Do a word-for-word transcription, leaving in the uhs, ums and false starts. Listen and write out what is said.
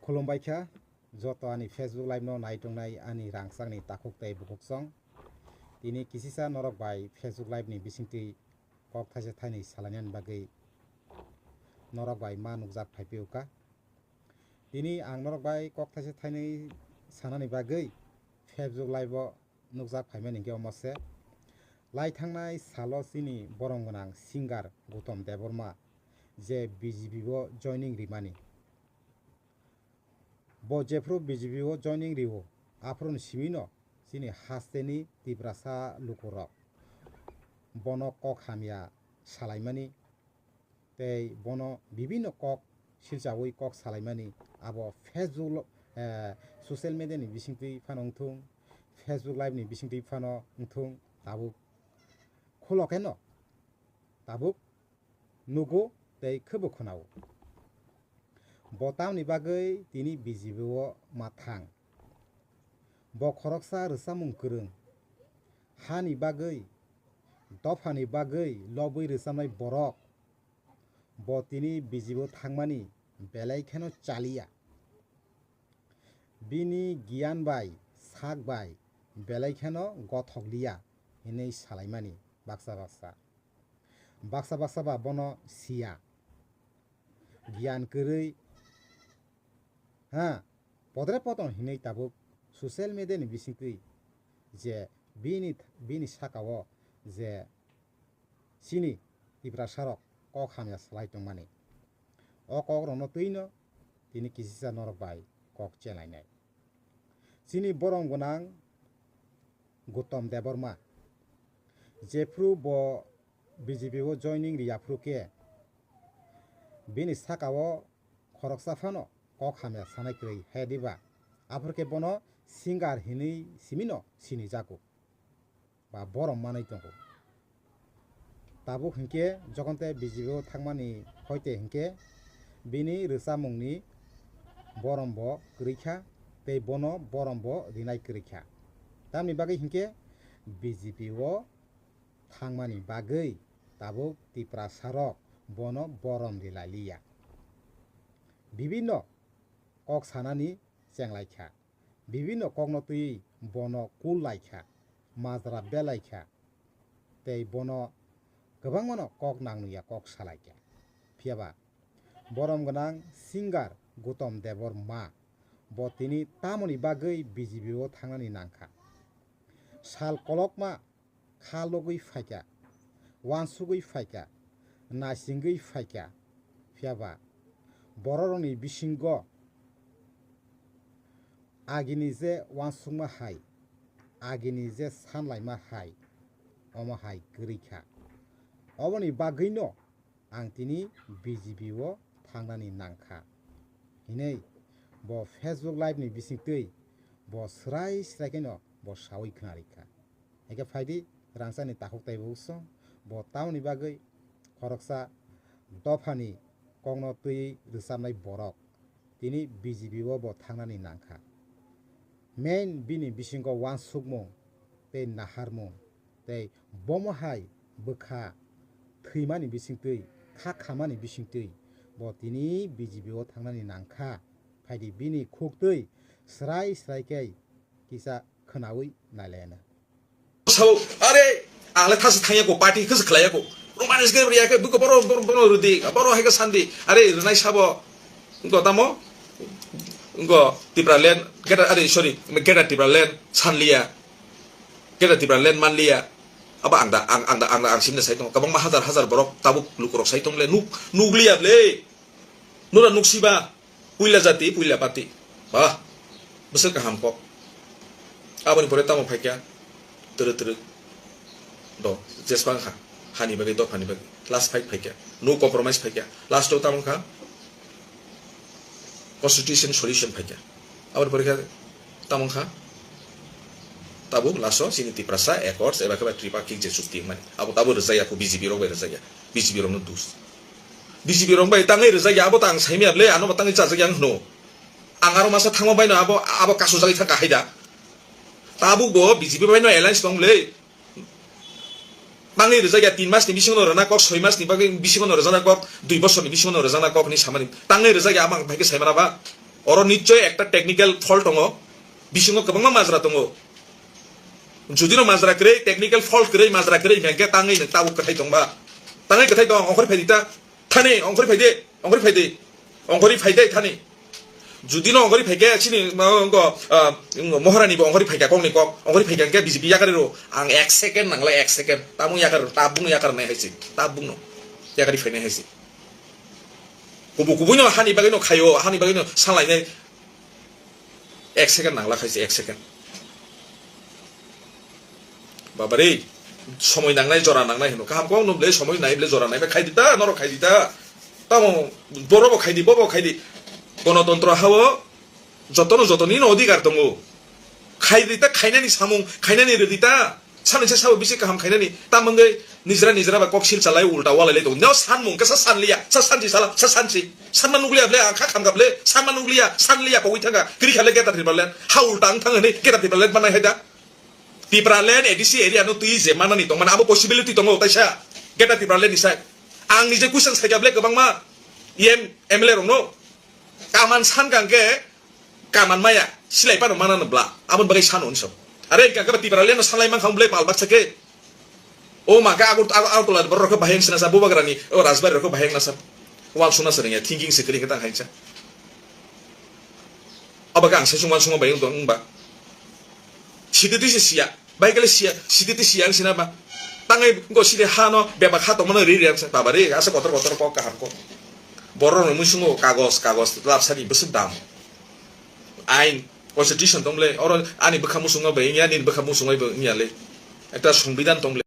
Khulumbai kha joto ani Facebook live no nai tongnai ani rangchakni takhuk tei bukhuk chong. Tini kisisa norok bai Facebook live ni bisingtwi kok thaisa thainwi salainani bagwi norok bai ma nukjak phaiphio kha. Tini ang norok bai kok thaisa thainwi sanani bagwi Facebook live o nukjak phaimani hinkhe omo se. Lai thangnai salo chini borom gwnang singer Gautam Debbarma je B J P o joining rimani. Bo jephru B J P o joining rio, aphuruni simino chini hasteni Tiprasa lukurok bono kok hamya salaimani, tei bono bibinno kok silchawi kok salaimani, abo Facebook lo-, eh, social media ni bisingtwi phano wngthung, Facebook live ni bisingtwi phano wngthung, tabuk khulo kheno tabuk nugo tei khebo khwnao. Bo tamni bagwi tini B J P o ma thang? Bo khoroksa rwchapmung kwrwng, hani bagwi, dophani bagwi lobwi rwchapnai borok. Bo tini B J P o thangmani belai kheno chaliya. Bini giyan bai, sak bai belai kheno gothok liya hinwi salaimani baksa baksa. Baksa baksa ba bono siya. Giyan kwrwi, ha, podre podon hinwi tabuk social media ni bisingtwi je bini, bini saka o je chini Tiprasarok kok hamya salai tongmani. O kokrokno twino tini kisisa norok bai kok chelainai. Chini borom gwnang Gautam Debbarma, jephru bo B J P o joining riyaphru khe bini saka o khoroksa phano kok hamya sanai kwrwi, he diba? Aphuru khe bono singer hinwi simino sinijago ba borom manwi tongo. Tabuk hinkhe jokhon te B J P o thangmani hoite hinkhe bini rwchapmungni borom bo kwrwi kha tei bono borom bo rinai kwrwi kha. Tamni bagwi hinkhe B J P o thangmani bagwi tabuk Tiprasarok bono borom rilai liya. Bibinno kok sanani chenglai kha. Bibinno kokno twiwi bono kul lai kha, majra belai kha, tei bono kwbangmano kok nangnuya kok salai kha. Phiyaba borom gwnang singer Gautam Debbarma bo tini tamoni bagwi B J P o thangnani nangkha. Sal kolokma kha logwi phaikha, uansugwi phaikha, naisingwi phaikha, phiyaba bororokni bisingo agini je uansukma hai, agini je sanlaima hai, omo hai kwrwi kha. Oboni bagwino ang tini B J P o thangnani nangkha hinwi bo Facebook live ni bisingtwi bo swrai swrai kheno bo sawi khwnarikha. Haikhe phaidi rangchakni takhuk taibo uso bo tamoni bagwi khoroksa dophani kokno twiwi rwchapnai borok tini B J P o bo thangnani nangkha. Main bini bisingo uansukmung tei naharmung tei bomo hai bwkha thwimani bisingtwi, kha khamani bisingtwi bo tini B J P o thangnani nangkha. Phaidi bini khuktwi swrai swrai khe kisa khwnawi nailaina. Sao, are, ang le thasi thangya ko, party khe se khlaiya ko. Romanis ge riya khe, buko boro, boro, boro rwdi, boro hai khe sandi. Are, rwnai sabo, wngko tamo? Wngko Tipraland, Greater, are, sorry, Greater Tipraland sanliya. Greater Tipraland manliya. Abo ang da, ang, ang da, ang da, ang simna sai tongo. Kwbangma hajar, hajar borok tabuk lukurok sai tong le, nuk, nukliya le. Nura nuksiba, puila jati, puila party. Bah, bwswk kaham kok. Aboni pore tamo phaikha, twrwk twrwk. Do, jesbang kha, hani bagwi, dophani bagwi. Last fight phaikha. No compromise phaikha. Last o tamo kha, constitution solution phaikha. Aboni pore khe tamo kha, tabuk last o chini Tiprasa Accords eba khe ba Tripartite je chukti hwnmani. Abo tabuk rwjakya, kho B J P rok bai rwjakya. B J P rok no dus. B J P rok bai tangwi rwjakya, abo ta ang saimaya le, ano bo tangwi chajakya ang hwno. Ang aro masa thangma bai no abo, abo kasujagwi thangkha hai da. Tabuk bo B J P bai no alliance tong le. Tangwi rwjakya tin mas ni bisingo no rwna kok, soi mas ni bagwi bisingo no rwjakna kok, dui bosor ni bisingo no rwjakna kok hinwi samani. Tangwi rwjakya abo ang phaikhe saimana ba. Oro nichoi ekta technical fault tongo, bisingo kwbangma majra tongo. Judino majra kwrwi, technical fault kwrwi, majra kwrwi hwnkhe tangwi nwng tabuk kwthai tongba. Tangwi kwthai tong, ongkhorwi phaidi ta. Thani, ongkhorwi phaidi, ongkhorwi phaidi. Ongkhorwi phaidi thani. Judino ongkhorwi phaikhe chini ma wngkha, ah, Maharani bo ongkhorwi phaikha kokni kok. Ongkhorwi phaikha hwnkhe B J P yakarwi rw. Ang ek second nangla, ek second. Tabuk yakarwi rw, tabukno yakarwi nai hai se. Tabukno yakarwi phainai hai se. Kubu kubuino hani bagwino khaio, hani bagwino sanlainai. Ek second nangla khaise, ek second. Babare, somoi nangnai, jora nangnai hino. Kaham kok no ble, somoi nai ble, jora nai ble, khai di ta, norok khai di ta. Tamo, boro bo khai di, bo bo khai di. Gonotontro hao, jotono jotoni no odhikar tongo. Khai di ta, khainani samung, khainani rw di ta. Sanisa sabo bisi kaham khainani, tamo wngwi nijra nijra ba kok sil chalai ulta walai lai tongo. Neo sanmung khe sa sanliya, sa sansi sala, sa sansi. Sanma nukliya ble, ang kha khamkha ble, sanma nukliya, sanliya kogwi thangkha. Kiri khale Greater Tipraland, ha ulta ang thang hwnwi Greater Tipraland manai hai da. Tipraland A D C area no twi je manani tongmani abo possibility tongo taisa. Greater Tipraland ni sai. Ang nije question saikha ble kwbangma M, M L A rokno. Kaman sankha hwnkhe kaman maya, silai phano manano bla. Aboni bagwi sano hinso. Are hwnkha khe ba Tipraland no sanlai mankha wng ble pal baksa khe. O ma khe Agar-, Agar-, Agartala borok rok khe bahai wng sinasa, Bubagrani, o Rajbari rok khe bahai wng nasa. Uansukna se rwngya, thinking se kwrwi khe tang hai sa. Abo khe ang sai sung uansukma bai wng tong wng ba. Sidi twi se siya. Bai kale siya, sidi twi siya ang sina ba. Tangai go sidi ha no bebak ha tongmano ri ri ang sa. Baba re, asa kotor kotor kok kaham kok. Borok rok musungo kagos, kagos, labsani bwswk dam. Ain, constitution tong le, oro ani bwkha musungo bai wngya, nini bwkha musungo bai wngya le. Ekta songbidan tong le.